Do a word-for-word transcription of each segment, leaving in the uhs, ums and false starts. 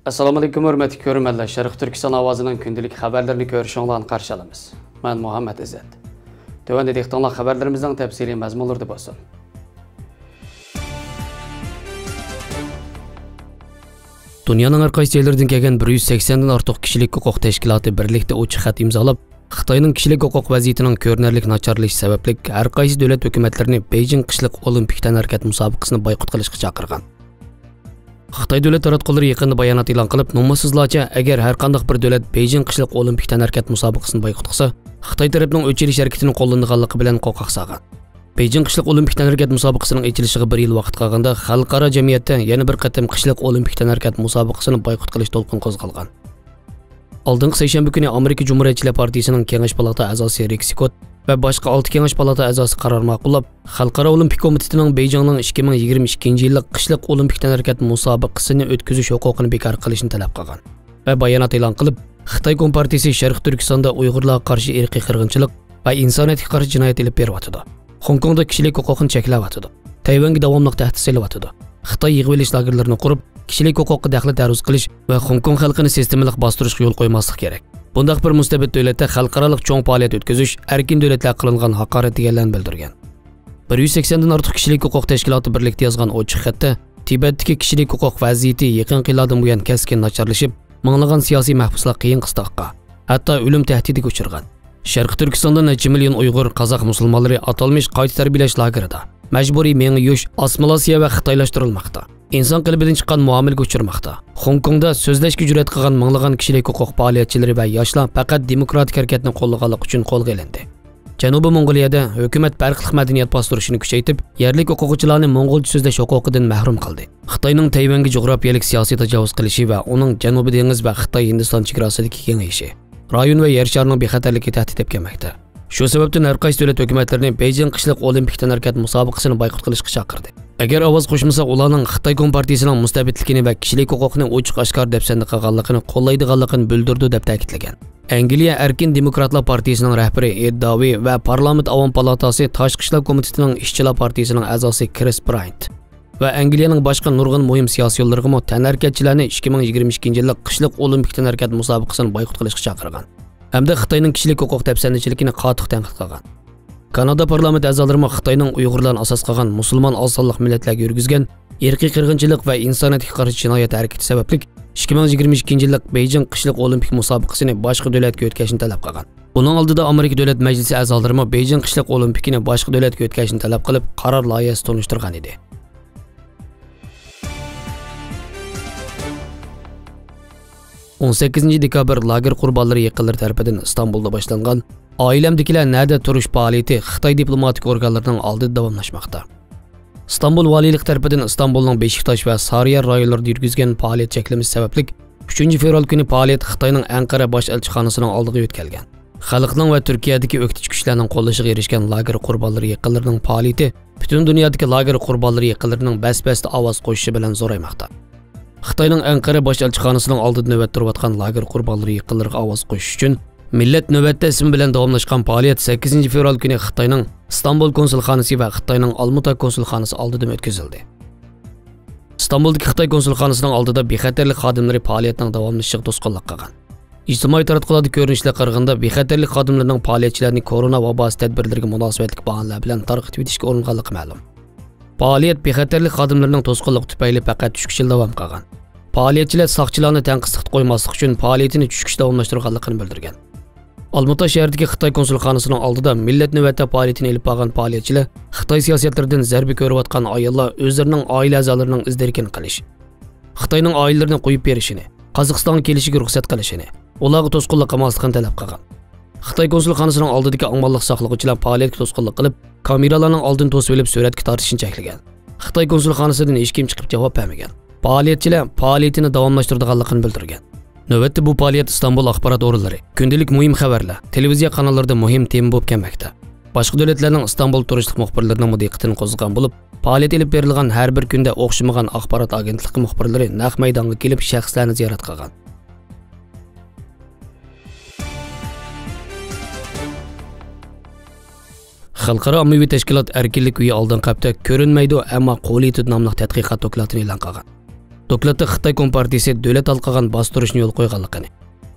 ئەسسالامۇئەلەيكۇم، ھۆرمەتلىك كۆرۈرمەنلەر. شەرقىي تۈركىستان ئاۋازىنىڭ كۈندىلىك خەۋەرلىرىنى كۆرۈشۈڭلارنى قارشى ئالىمىز. مەن مۇھەممەد ئىززەت. تۆۋەندە دىققىتىڭلار خەۋەرلىرىمىزنىڭ تەپسىلىي مەزمۇنلىرىدا بولسۇن. دۇنيانىڭ ھەر قايسى جايلىرىدىن كەلگەن بىر يۈز سەكسەندىن ئارتۇق كىشىلىك ھوقۇق تەشكىلاتى بىرلىكتە ئوچۇق خەت ئىمزالاپ، خىتاينىڭ كىشىلىك ھوقۇق ۋەزىيىتىنىڭ كۆرۈنەرلىك ناچارلىشىشى سەۋەبلىك، ھەر قايسى دۆلەت ھۆكۈمەتلىرىنى بېيجىڭ قىشلىق ئولىمپىك تەنھەرىكەت مۇسابىقىسىنى بايقۇت قىلىشقا چاقىرغان. خىتاي دۆلەت تاراتقۇلىرى يېقىندا بايانات ئېلان قىلىپ، نومۇسسىزلارچە، ئەگەر ھەر قانداق بىر دۆلەت بېيجىڭ قىشلىق ئولىمپىك تەنھەرىكەت مۇسابىقىسىنى بايقۇت قىلسا، خىتاي تەرەپنىڭ ئۆچ ئېلىش ھەرىكىتىنى قوللىنىدىغانلىقى بىلەن قورقاق سالغان. بېيجىڭ قىشلىق ئولىمپىك تەنھەرىكەت مۇسابىقىسىنىڭ ئېچىلىشىغا بىر يىل ۋاقىت قالغاندا، خەلقئارا جەمئىيەتتە يەنە بىر قېتىم قىشلىق ئولىمپىك تەنھەرىكەت مۇسابىقىسىنى بايقۇت قىلىش دولقۇنى قوزغالغان. ئالدىنقى سەيشەنبە كۈنى ئامېرىكا جۇمھۇرىيەتچىلەر پارتىيىسىنىڭ كېڭەش پالاتا ئەزاسى رىك سكوت ۋە باشقا ئالتە كېڭەش پالاتا ئەزاسى قارار ماقۇللاپ، خەلقئارا ئولىمپىك كومىتېتىنىڭ بېيجىڭنىڭ ئىككى مىڭ يىگىرمە ئىككىنچى يىللىق قىشلىق ئولىمپىك تەنھەرىكەت مۇسابىقىسىنى ئۆتكۈزۈش ھوقۇقىنى بىكار قىلىشنى تەلەپ قىلغان ۋە بايانات ئېلان قىلىپ، خىتاي كومپارتىيىسى شەرقىي تۈركىستاندا ئۇيغۇرلارغا قارشى ئىرقىي قىرغىنچىلىق ۋە ئىنسانىيەتكە قارشى جىنايەت ئېلىپ بېرىۋاتىدۇ. خوڭكوڭدا كىشىلىك ھوقۇقنى چەكلەۋاتىدۇ. تەيۋەنگە داۋاملىق تەھدىت سېلىۋاتىدۇ. خىتاي يىغىۋېلىش لاگېرلىرىنى قۇرۇپ، كىشىلىك ھوقۇققا دەخلى تەرۇز قىلىش ۋە خوڭكوڭ خەلقىنى سىستېمىلىق باستۇرۇشقا يول قويماسلىق كېرەك. بۇنداق بىر مۇستەبىت دۆلەتتە خەلقئارالىق چوڭ پائالىيەت ئۆتكۈزۈش ئەركىن دۆلەتلەرگە قىلىنغان ھاقارەت دېگەنلەرنى بىلدۈرگەن. بىر يۈز سەكسەندىن ئارتۇق كىشىلىك ھوقۇق تەشكىلاتى بىرلىكتە يازغان ئوچۇق خەتتە، تىبەتتىكى كىشىلىك ھوقۇق ۋەزىيىتى يېقىنقى يىللاردىن بۇيان كەسكىن ناچارلىشىپ، مىڭلىغان سىياسىي مەھبۇسلار قىيىن قىستاققا، ھەتتا ئۆلۈم تەھدىتىگە ئۇچرىغان. شەرقىي تۈركىستاندا نەچچە مىليون ئۇيغۇر، قازاق مۇسۇلمانلىرى ئاتالمىش قايتا تەربىيەلەش لاگېرىدا، مەجبۇرىي مېڭە يۇيۇش، ئاسسىمىلاتسىيە ۋە خىتايلاشتۇرۇلماقتا. ئىنسان قەلبىدىن چىققان مۇئامىلىگە ئۇچرىماقتا. خوڭكوڭدا سۆزلەشكە جۈرئەت قىلغان مىڭلىغان كىشىلىك ھوقۇق پائالىيەتچىلىرى ۋە ياشلار پەقەت دېموكراتىك ھەرىكەتنى قوللىغانلىقى ئۈچۈن قولغا ئېلىندى. جەنۇبىي موڭغۇلىيەدە ھۆكۈمەت پەرقلىق مەدەنىيەت باستۇرۇشىنى كۈچەيتىپ، يەرلىك ئوقۇغۇچىلارنى موڭغۇلچە سۆزلەش ھوقۇقىدىن مەھرۇم قىلدى. خىتاينىڭ تەيۋەنگە جۇغراپىيەلىك سىياسىي تاجاۋۇز قىلىشى ۋە ئۇنىڭ جەنۇبىي دېڭىز ۋە خىتاي ھىندىستان چېگراسىدىكى كېڭىيىشى رايون ۋە يەر شارىنىڭ بىخەتەرلىكىگە تەھدىت ئېلىپ كەلمەكتە. شۇ سەۋەبتىن ھەر قايسى دۆلەت ھۆكۈمەتلىرىنى بېيجىڭ قىشلىق ئولىمپىك تەنھەرىكەت مۇسابىقىسىنى بايقۇت قىلىشقا چاقىردى. ئەگەر ئاۋاز قوشمىسا، ئۇلارنىڭ خىتاي كومپارتىيىسىنىڭ مۇستەبىتلىكىنى ۋە كىشىلىك ھوقۇقنى ئوچۇق ئاشكارا دەپسەندە قىلغانلىقىنى قوللايدىغانلىقىنى بىلدۈرىدۇ، دەپ تەكىتلىگەن. ئەنگلىيە ئەركىن دېموكراتلار پارتىيىسىنىڭ رەھبىرى ئېد داۋى ۋە پارلامېنت ئاۋام پالاتاسى تاشقى ئىشلار كومىتېتىنىڭ ئىشچىلار پارتىيىسىنىڭ ئەزاسى كرىس براينت ۋە ئەنگلىيەنىڭ باشقا نۇرغۇن مۇھىم سىياسىيونلىرىغىمۇ تەنھەرىكەتچىلەرنى ئىككى مىڭ يىگىرمە ئىككىنچى يىللىق قىشلىق ئولىمپىك تەنھەرىكەت مۇسابىقىسىنى بايقۇت قىلىشقا چاقىرغان ھەمدە خىتاينىڭ كىشىلىك ھوقۇق دەپسەندىچىلىكىنى قاتتىق تەنقىد قىلغان. كانادا پارلامېنت ئەزالىرىمۇ خىتاينىڭ ئۇيغۇرلارنى ئاساس قىلغان مۇسۇلمان ئاز سانلىق مىللەتلەرگە يۈرگۈزگەن ئىرقىي قىرغىنچىلىق ۋە ئىنسانىيەتكە قارشى جىنايەت ھەرىكىتى سەۋەبلىك ئىككى مىڭ يىگىرمە ئىككىنچى يىللىق بېيجىڭ قىشلىق ئولىمپىك مۇسابىقىسىنى باشقا دۆلەتكە ئۆتكەشنى تەلەپ قىلغان. بۇنىڭ ئالدىدا ئامېرىكا دۆلەت مەجلىسى ئەزالىرىمۇ بېيجىڭ قىشلىق ئولىمپىكىنى باشقا دۆلەتكە ئۆتكەشنى تەلەپ قىلىپ، قارار لايىھەسى تونۇشتۇرغان ئىدى. ئون سەككىزىنچى دېكابىر لاگېر قۇربانلىرى يېقىنلىرى تەرىپىدىن ئىستانبۇلدا باشلانغان ئائىلەمدىكىلەر نەدە تۇرۇش پائالىيىتى خىتاي دىپلوماتىك ئورگانلىرىنىڭ ئالدىدا داۋاملاشماقتا. ئىستانبۇل ۋالىيلىقى تەرىپىدىن ئىستانبۇلنىڭ بېشىكتاش ۋە سارىيار رايونلىرىدا يۈرگۈزگەن پائالىيەت چەكلىمىسى سەۋەبلىك، ئۈچىنچى فېۋرال كۈنى پائالىيەت خىتاينىڭ ئەنقەرە باش ئەلچىخانىسىنىڭ ئالدىغا يۆتكەلگەن. خەلقنىڭ ۋە تۈركىيەدىكى ئۆكتىچى كۈچلەرنىڭ قوللىشىغا ئېرىشكەن لاگېر قۇربانلىرى يېقىنلىرىنىڭ پائالىيىتى پۈتۈن دۇنيادىكى لاگېر قۇربانلىرى يېقىنلىرىنىڭ بەس-بەستە ئاۋاز قوشۇشى بىلەن زورايماقتا. خىتاينىڭ ئەنقەرە باش ئەلچىخانىسىنىڭ ئالدىدا نۆۋەت تۇرۇۋاتقان لاگېر قۇربانلىرى يېقىنلىرىغا ئاۋاز قوشۇش ئۈچۈن مىللەت نۆۋەتتە ئىسمى بىلەن داۋاملاشقان پائالىيەت سەككىزىنچى فېۋرال كۈنى خىتاينىڭ ئىستانبۇل كونسۇلخانىسى ۋە خىتاينىڭ ئالمۇتا كونسۇلخانىسى ئالدىدىمۇ ئۆتكۈزۈلدى. ئىستانبۇلدىكى خىتاي كونسۇلخانىسىنىڭ ئالدىدا بىخەتەرلىك خادىملىرى پائالىيەتنىڭ داۋاملىشىشىغا توسقۇنلۇق قىلغان. ئىجتىمائىي تاراتقۇلاردا كۆرۈنۈشلەرگە قارىغاندا، بىخەتەرلىك خادىملىرىنىڭ پائالىيەتچىلەرنى كورونا ۋاباسى تەدبىرلىرىگە مۇناسىۋەتلىك باھانىلەر بىلەن تارقىتىۋېتىشكە ئۇرۇنغانلىقى مەلۇم. پائالىيەت بىخەتەرلىك خادىملىرىنىڭ توسقۇنلۇقى تۈپەيلى پەقەت ئۈچ كۈنلا داۋام قىلغان. پائالىيەتچىلەر ساقچىلارنى تەڭقىسلىقتا قويماسلىق ئۈچۈن پائالىيىتىنى چۈشكۈچە داۋاملاشتۇرغانلىقىنى بىلدۈرگەن. ئالمۇتا شەھىرىدىكى خىتاي كونسۇلخانىسىنىڭ ئالدىدا مىللەت نۆۋەتتە پائالىيىتىنى ئېلىپ بارغان پائالىيەتچىلەر خىتاي سىياسەتلىرىدىن زەربە كۆرۈۋاتقان ئاياللار ئۆزلىرىنىڭ ئائىلە ئەزالىرىنىڭ ئىز-دېرىكىنى قىلىش، خىتاينىڭ ئائىلىلىرىنى قويۇپ بېرىشىنى، قازاقىستانغا كېلىشىگە رۇخسەت قىلىشىنى، ئۇلارغا توسقۇنلۇق قىلماسلىقىنى تەلەپ قىلغان. خىتاي كونسۇلخانىسىنىڭ ئالدىدىكى ئامانلىق ساقلىغۇچىلار پائالىيەتكە توسقۇنلۇق قىلىپ، كامېرالارنىڭ ئالدىنى توسۇۋېلىپ سۈرەتكە تارتىشنى چەكلىگەن. خىتاي كونسۇلخانىسىدىن ھېچكىم چىقىپ جاۋاب بەرمىگەن. پائالىيەتچىلەر پائالىيىتىنى داۋاملاشتۇرىدىغانلىقىنى بىلدۈرگەن. نۆۋەتتە بۇ پائالىيەت ئىستانبۇل ئاخبارات ئورۇنلىرى، كۈندىلىك مۇھىم خەۋەرلەر، تېلېۋىزىيە قاناللىرىدا مۇھىم تېما بولۇپ كەلمەكتە. باشقا دۆلەتلەرنىڭ ئىستانبۇلدا تۇرۇشلۇق مۇخبىرلىرىنىڭمۇ دىققىتىنى قوزغىغان بولۇپ، پائالىيەت ئېلىپ بېرىلغان ھەر بىر كۈندە ئوخشىمىغان ئاخبارات ئاگېنتلىقى مۇخبىرلىرى نەق مەيدانغا كېلىپ شەخسلەرنى زىيارەت قىلغان. خەلقئارا ئاممىۋى تەشكىلات ئەركىنلىك ئۆيى ئالدىنقى ھەپتە كۆرۈنمەيدۇ، ئەمما قولى يېتىدۇ ناملىق تەتقىقات دوكلاتىنى ئېلان قىلغان. دوكلاتتا خىتاي كومپارتىيىسى دۆلەت ھالقىغان باستۇرۇشنى يولغا قويغانلىقىنى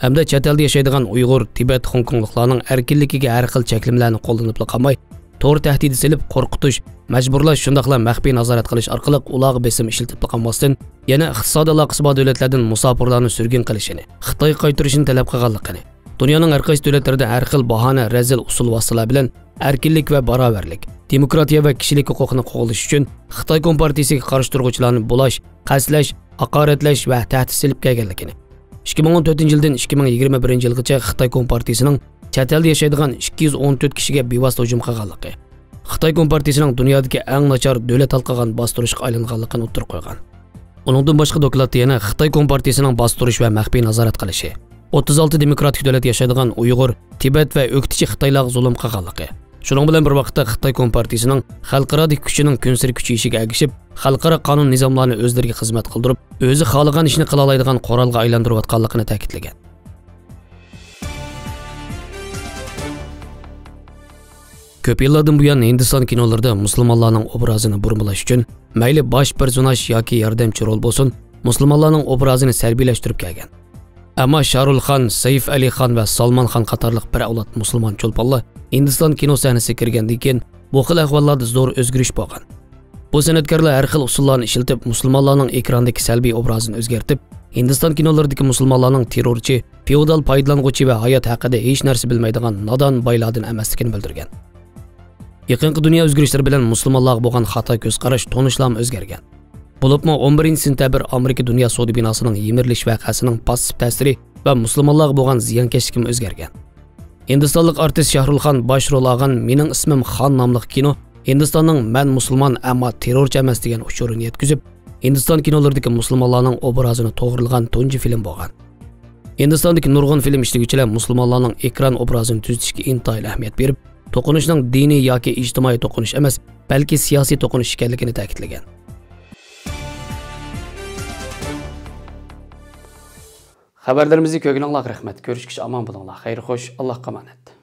ھەمدە چەت ئەلدە ياشايدىغان ئۇيغۇر، تىبەت، خوڭكوڭلۇقلارنىڭ ئەركىنلىكىگە ھەر خىل چەكلىمىلەرنى قوللىنىپلا قالماي، تور تەھدىتى سېلىپ، قورقۇتۇش، مەجبۇرلاش، شۇنداقلا مەخپىي نازارەت قىلىش ئارقىلىق ئۇلارغا بېسىم ئىشلىتىپلا قالماستىن، يەنە ئىقتىسادىي ئالاقىسى بار دۆلەتلەردىن مۇساپىرلارنى سۈرگۈن قىلىشىنى، خىتايغا قايتۇرۇشىنى تەلەپ قىلغانلىقىنى، دۇنيانىڭ ھەر قايسى دۆلەتلىرىدە ھەر خىل باھانە، رەزىل ئۇسۇل-ۋاسىتىلەر بىلەن ئەركىنلىك ۋە باراۋەرلىك، دېموكراتىيە ۋە كىشىلىك ھوقۇقنى قوغدىشى ئۈچۈن خىتاي كومپارتىيىسىگە قارشى تۇرغۇچىلارنى بۇلاش، قەستلەش، ھاقارەتلەش ۋە تەھدىت سېلىپ كەلگەنلىكىنى، ئىككى مىڭ ئون تۆتىنچى يىلدىن ئىككى مىڭ يىگىرمە بىرىنچى يىلغىچە خىتاي كومپارتىيىسىنىڭ چەت ئەلدە ياشايدىغان ئىككى يۈز ئون تۆت كىشىگە بىۋاسىتە ھۇجۇم قىلغانلىقى، خىتاي كومپارتىيىسىنىڭ دۇنيادىكى ئەڭ ناچار دۆلەت ھالقىغان باستۇرۇشقا ئايلانغانلىقىنى ئوتتۇرىغا قويغان. ئۇنىڭدىن باشقا، دوكلاتتا يەنە خىتاي كومپارتىيىسىنىڭ باستۇرۇش ۋە مەخپىي نازارەت قىلىشى، ئوتتۇز ئالتە دېموكراتىك دۆلەت ياشايدىغان ئۇيغۇر، تىبەت ۋە ئۆكتىچى خىتايلارغا زۇلۇم قىلغانلىقى، شۇنىڭ بىلەن بىر ۋاقىتتا خىتاي كومپارتىيىسىنىڭ خەلقئارادىكى كۈچىنىڭ كۈنسېرى كۈچىيىشىگە ئەگىشىپ، خەلقئارا قانۇن نىزاملارنى ئۆزلىرىگە خىزمەت قىلدۇرۇپ، ئۆزى خالىغان ئىشنى قىلالايدىغان قورالغا ئايلاندۇرۇۋاتقانلىقىنى تەكىتلىگەن. كۆپ يىللاردىن بۇيان ھىندىستان كىنولىرىدا مۇسۇلمانلارنىڭ ئوبرازىنى بۇرمىلاشتۇرۇش ئۈچۈن مەيلى باش پېرسوناژ ياكى ياردەمچى رول بولسۇن، مۇسۇلمانلارنىڭ ئوبرازىنى سەربىيلەشتۈرۈپ كەلگەن. ئەمما شاھرۇخ خان، سەيف ئەلى خان ۋە سالمان خان قاتارلىق بىر ئەۋلاد مۇسۇلمان چولپانلار ھىندىستان كىنو سەھنىسىگە كىرگەندىن كېيىن، بۇ خىل ئەھۋاللاردا زور ئۆزگىرىش بولغان. بۇ سەنئەتكارلار ھەر خىل ئۇسۇللارنى ئىشلىتىپ، مۇسۇلمانلارنىڭ ئېكراندىكى سەلبىي ئوبرازىنى ئۆزگەرتىپ، ھىندىستان كىنولىرىدىكى مۇسۇلمانلارنىڭ تېررورچى، فېئودال پايدىلانغۇچى ۋە ھايات ھەققىدە ھېچ نەرسە بىلمەيدىغان نادان بايلاردىن ئەمەسلىكىنى بىلدۈرگەن. يېقىنقى دۇنيا ئۆزگىرىشلىرى بىلەن مۇسۇلمانلارغا بولغان خاتا كۆز قاراش، تونۇشلارمۇ ئۆزگەرگەن. بولۇپمۇ ئون بىرىنچى سېنتەبىر ئامېرىكا دۇنيا سودا بىناسىنىڭ يىمىرىلىش ۋەقەسىنىڭ پاسسىپ تەسىرى ۋە مۇسۇلمانلارغا بولغان زىيانكەشلىكىمۇ ئۆزگەرگەن. ھىندىستانلىق ئارتىس شاھرۇل خان باش رول ئالغان مېنىڭ ئىسمىم خان ناملىق كىنو ھىندىستاننىڭ مەن مۇسۇلمان، ئەمما تېررورچى ئەمەس دېگەن ئۇچۇرىنى يەتكۈزۈپ، ھىندىستان كىنولىرىدىكى مۇسۇلمانلارنىڭ ئوبرازىنى توغرىلىغان تۇنجى فىلىم بولغان. ھىندىستاندىكى نۇرغۇن فىلىم ئىشلىگۈچىلەر مۇسۇلمانلارنىڭ ئېكران ئوبرازىنى تۈزىتىشكە ئىنتايىن ئەھمىيەت بېرىپ، توقۇنۇشنىڭ دىنىي ياكى ئىجتىمائىي توقۇنۇش ئەمەس، بەلكى سىياسىي توقۇنۇش ئىكەنلىكىنى تەكىتلىگەن. خەۋەرلىرىمىزنى كۆرگىنىڭلارغا رەھمەت. كۆرۈشكىچە ئامان بولۇڭلار. خەير خوش، ئاللاھقا ئامانەت.